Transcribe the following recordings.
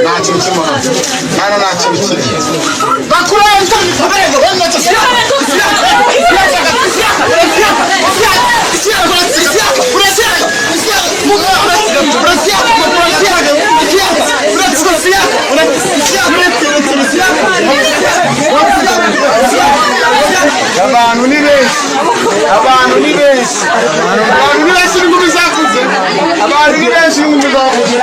Nta kintu kirimo hano. Hano nta kintu kirimo. Bakurenza. Abantu ni benshi, abantu ni benshi, abantu ni benshi, n'inkumi zakuze, abantu ni benshi, n'inkumi zakuze.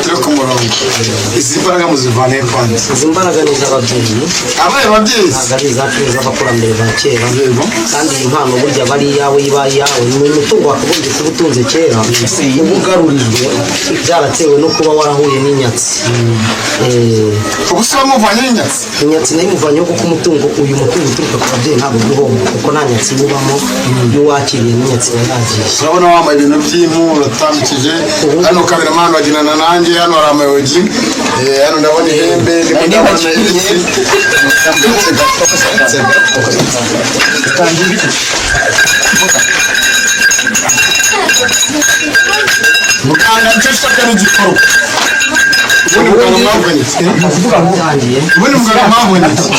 Turi ku murongo. Izi mbaraga muzivane kwanza. Izi mbaraga ni iz'ababyeyi. Abaye ababyeyi. Ntabwo ari izacu, ni iz'abakurambere ba kera. Yego. Kandi iyi mpano burya aba ari iyawe, iba iyawe, ni umutungo wakagombye kuba utunze kera, uba ugarurijwe byaratewe no kuba warahuye n'inyatsi. Ubwo se wamuvanye n'inyatsi? Inyatsi nayo imuvanyeho, kuko umutungo, uyu mutungo uturuka ku babyeyi ntabwo ujya uhomba, kuko nta nyatsi iwubamo. Iyo wakiriye n'inyatsi iba yagiye. Urabona wambaye ibintu by'impu, uratambikije hano, kameramani baginana nanjye. Hano hari amayogi. Hano ndabona ihembe, ndimo ndabona ibiti. Muganga, icyo nshaka ni igikorwa. Ubundi muganga mwavunitse? Utangiye. Ubundi muganga mwavunitse?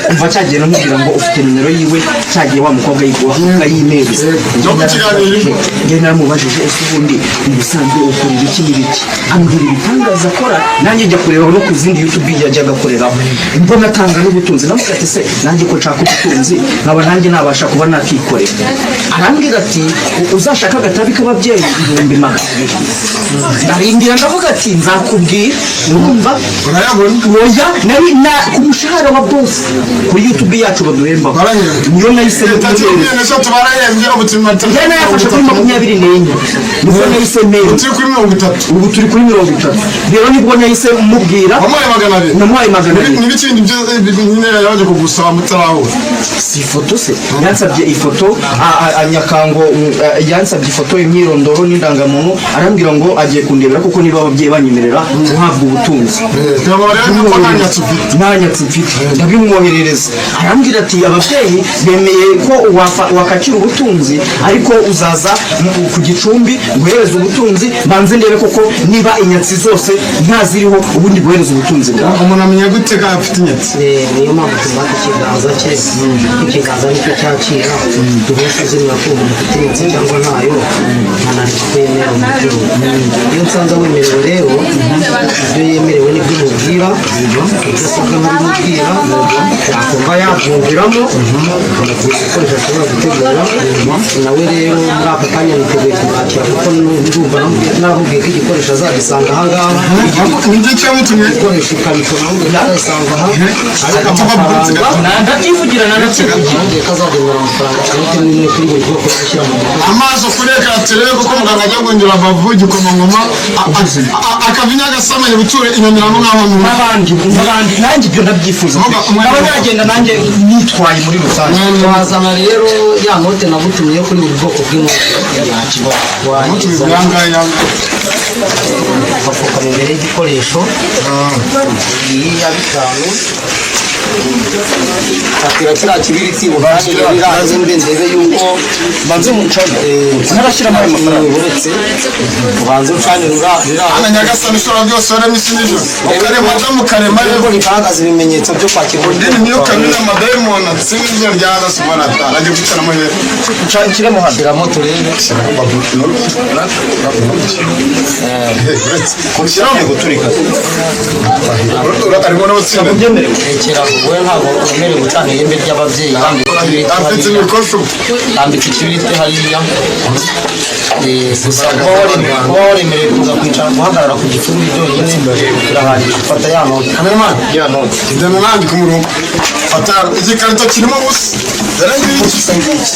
Umva, cyagiye namubwira ngo ufite nimero yiwe, cyagiye wa mukobwa yiguha akayimpereza. No ku kiganiro. Njye naramubajije: "Ese ubundi mu busanzwe ukora ibiki n'ibiki?" Ambwira ibitangaza akora, nanjye njya kureba no ku zindi YouTube yajyaga akoreraho, mbona atanga n'ubutunzi. Namuga ati: "Se nanjye ko nshaka ubutunzi, nkaba nanjye nabasha kuba nakikorera?" Arambwira ati: "Uzashaka agatabi k'ababyeyi 200,000." Ndarindira, ndavuga ati: "Nzakubwira." Urumva? Urayabona? Oya, nari na ku mushahara wa boss kuri YouTube yacu baduhemba. Barahembwa. Niyo nahise Leta 18 barahembwe, ubu turi Njye nayafashe kuri 24, nibwo nahise mera. Turi kuri 30. Ubu turi kuri 30 rero, nibwo nahise mubwira. Wamuhaye 200? Namuhaye 200. Ni ibindi byo nyine yaje kugusaba mutarahura? Si ifoto se? Yansabye ifoto, anyakango, yansabye ifoto, imyirondoro n'indangamuntu. Arambwira ngo agiye kundebera kuko niba ababyeyi banyemerera guhabwa ubutunzi. Kugira ngo barebe ko nta nyatsi ufite. Nta nyatsi mfite. Ndabimwoherereza, arambwira ati: "Ababyeyi bemeye ko wakakira ubutunzi, ariko uzaza ku gicumbi guhereza ubutunzi, banze ndebe koko niba inyatsi zose ntaziriho, ubundi guhereza ubutunzi bwawe." Umuntu amenya gute ko afite inyatsi? Niyo mpamvu tumata ikiganza cye. Ikiganza nicyo cyakira, duhesha izina ko umuntu afite inyatsi cyangwa ntayo, nkanareka ko yemera umutungo. Iyo nsanze wemerewe rero, ibyo yemerewe nibyo mubwira, ibyo asabwa nkabimubwira, yakumva yabyumviramo, igikoresho ashobora gutegura nawe. Rero muri aka kanya niteguye kumwakira, kuko ndumva naramubwiye ko igikoresho azagisanga aha ngaha. Nibyo cyamutumye. Igikoresho ikarito namubwiye ko azayisanga aha, ariko amafaranga Ndabyivugira, nanabyivugira. namubwiye ko azagenera amafaranga inote n'imwe kuri buri bwoko bwo gushyira mu gikoresho. Amaso kuri ekara turebe kuko muganga ajya guhindura bavu igikomangoma, akava i Nyagasama gutura i Nyamirambo nk'aho mu N'abandi, n'abandi, nanjye ibyo ndabyifuza. Umwanya- Nkaba nagenda nanjye nitwaye muri rusange. Wazana rero ya note nagutumye kuri buri bwoko bw'inote. Mutuye. Wayizana. Yangahe? Ugapfukama imbere y'igikoresho. Iyi ya 5, fatira kiriya kibiriti uvanire biranze mbe ndebe yuko Banze mucane, ntarashyiramo ayo mafaranga. Uretse ubanze ucanire rira. Hano Nyagasani ushobora byose, waremye isi n'ijuru, ukarema Adamu, ukarema Nubwo Eva. rigaragaza ibimenyetso byo kwakira Idini niyo kamina amadayimoni atsinda izina rya Allah subhanahu wa ta'ala. Agiye gucanamo hera. Nshyiremo hano. Shyiramo turebe. Shyiramo guturika. Arimo n'abatsinda. Byemerewe. Rekera, wowe ntabwo wemerewe gucana ihembe ry'ababyeyi. Rambika ikibiriti Afite hariya. ibikoresho. Rambika ikibiriti hariya. Gusa kuba waremerewe kuza kwicara, guhagarara ku gicumbi byonyine birahagije. Fata ya note, Kameramani. Ya note. Gendana nanjye ku murongo. Fata igikarito kirimo ubusa. Dore ngiki,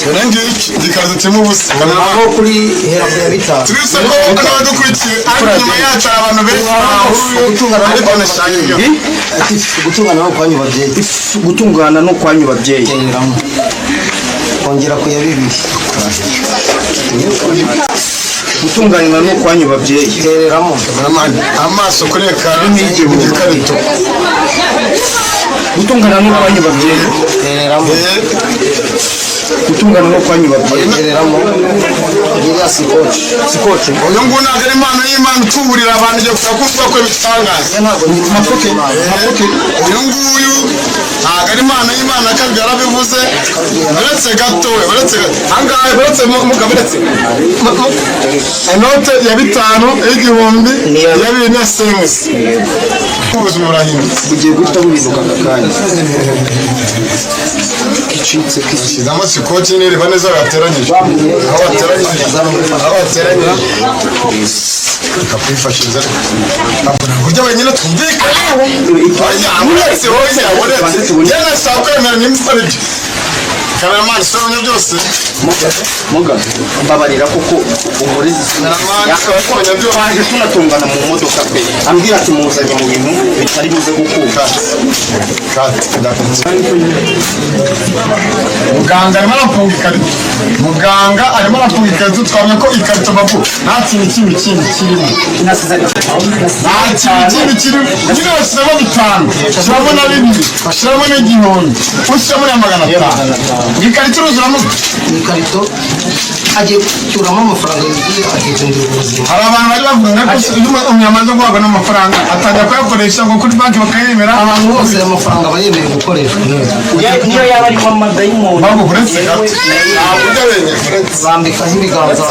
dore ngiki, igikarito kirimo ubusa. Kameramani. Aho kuri hera ku ya bitanu. Tubise ko n'abadukurikiye, ariko inyuma yacu hari abantu benshi bahuye, ariko nashaka ibyo. Ati gutungana no kwanyu babyeyi. Gutungana no kwanyu babyeyi. Tereramo, kongera ku ya bibiri. Gutunganywa no kwanyu babyeyi. Tereramo. Kameramani, amaso kuri ekara igikarito. Gutungana no kwanyu babyeyi. Tereramo. Gutungana no kwanyu babyeyi. Tereramo iriya sikoci. Sikoci. Uyu nguyu ntabwo ari impano y'Imana utuburira abantu, igiye gusa kuvuga ko ibitangaza. Ntabwo ni Mafuke mafuke. Uyu nguyu ntabwo ari impano y'Imana, kabiri yarabivuze. Uretse gato we, uretse gato ahangaha, uretse mugabo, uretse inote ya bitanu, y'igihumbi, ya bibiri na semusi, ubuzima burahindutse. Bugiye guhita buhinduka aka kanya gicitse. Shyizamo sikoci, nireba neza bateranyije, aho bateranyije, aho bateranyije, kakwifashiriza buryo wenyine twumvikane. Oya, uretse, oya, uretse njye nashaka kwemera nimba ari byo. Kameramani, sibyo byose. Muga mbabarira kuko umurezi. Kameramani, sibyo byose. Twaje tunatungana mu modoka pe, ambwira ati muzanye mu bintu bitari buze gukunda. Muganga arimo arafunga ikarito, muganga arimo arafunga ikarito. Twamenya ko ikarito bavu nta kintu kindi kindi kirimo, nta kintu kindi kirimo. Nyine bashyiramo bitanu, bashyiramo na bibiri, bashyiramo n'igihumbi, ushyiramo na 500, ikarito iruzuramo. Ikarito agiye gucyuramo amafaranga yuzuye, akicungira ubuzima. Hari abantu bari bavuga ko iyo umuntu yamaze guhabwa n'amafaranga atangira kuyakoresha, ngo kuri banki bakayemera. Abantu bose ayo mafaranga aba yemerewe gukoreshwa. Niyo yaba arimo amadayimoni. Babu, uretse gato, ntabwo ujya wenyine, uretse. Bambikaho ibiganza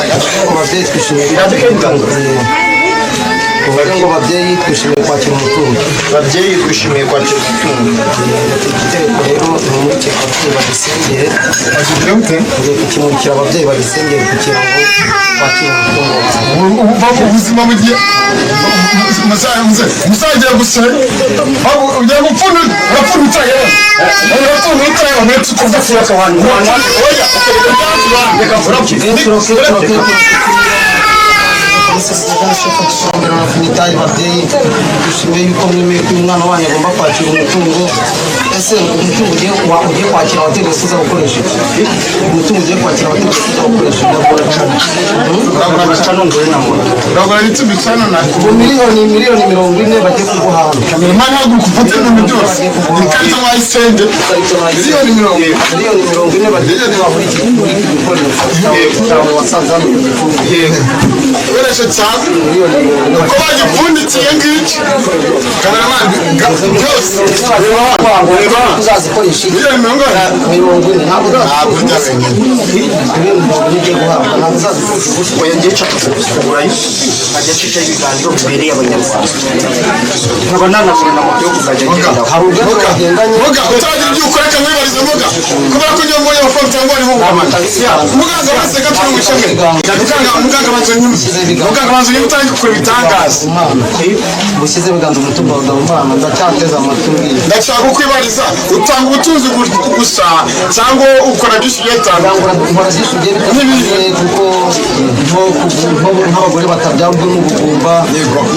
ngo babyeyi twishimiye, uvuge ngo babyeyi twishimiye kwakira umutungo. Babyeyi twishimiye kwakira umutungo. Igitereko rero nimurikire ababyeyi bagisengere. Bakigira gute? Ngiye kukimurikira ababyeyi bagisengere kugira ngo bakire umutungo. Ubuzima bugiye muzagiye gusa ugiye gupfunda, urapfunda utayewe, urapfunda utayewe, uretse uko oya. Mitari, babyeyi dushimiye yuko mwemeye ko uyu mwana wanyu agomba kwakira umutungo. Ese umutungo ugiye ugiye kwakira wategetse uza gukoresha iki? Umutungo ugiye kwakira wategetse uza gukoresha? Uraca nungure na moto. Uragura ibiti bicana na Ubu miliyoni 40 bagiye kuguha hano. Imana, haguruka ufate ibintu byose, ikarita wayisenge, miliyoni 40. Miliyoni 40 bagiye kuguha muri iki gikoresho cyawe wasanze hano ku gicumbi. Igikoresho cyawe uko bagipfundikiye ngiki, kameramani, byose. Uzazikoresha iki? Miliyoni 40. 40 ntabwo Ntabwo uzazikoresha ujya wenyine. Miliyoni 40 ugiye guhabwa ntabwo uzazikoresha ubusa. Oya, ngiye nshaka kugura nkajya ncishaho ibiganiro bibereye abanyarwanda, nkaba nanagura na moto yo kuzajya ngendaho. Hari ubwo bagendanye. Muga, utagira ibyo ukora, reka nkwibarize muga, kubera ko ugiye mbonye amafaranga cyangwa hariho muganga baseka turi buceme. Muganga, muganga, banza unyumve, muganga, banza unyumve, utangiye gukora ibitangaza. Umwana bushyize ibiganza umutungo wawe, umwana ndacyateze amatwi mbwira. Ndashaka kukwibariza, utanga ubutunzi gusa cyangwa ukora byinshi bigiye bitandukanye? Nkora byinshi bigiye bitandukanye, kuko nk'abagore batabyarwa n'ubugumba,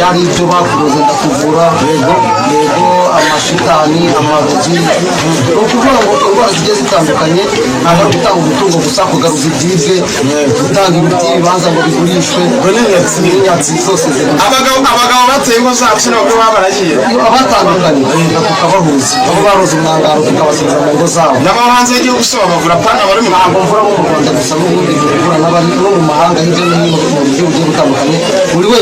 yari ibyo bakubuze ndakuvura. Yego yego, amashitani, amarozi, ni ukuvuga ngo indwara zigiye zitandukanye. Ntabwo ari gutanga umutungo gusa, kugaruza ibyibwe, gutanga imiti, ibibanza ngo bigurishwe, n'inyatsi zose ziri. Abagabo bateye ingo zabo se n'abagore baba baragiye? Abatandukanye tukabahuza, abo baroze umwangaro tukabasubiza mu ngo zabo. N'abo hanze y'igihugu se babavura, pana bari mu Ntabwo mvura bo mu Rwanda gusa, n'ubundi mvura n'abari no mu mahanga hirya no hino mu buryo bugiye butandukanye, buri wese.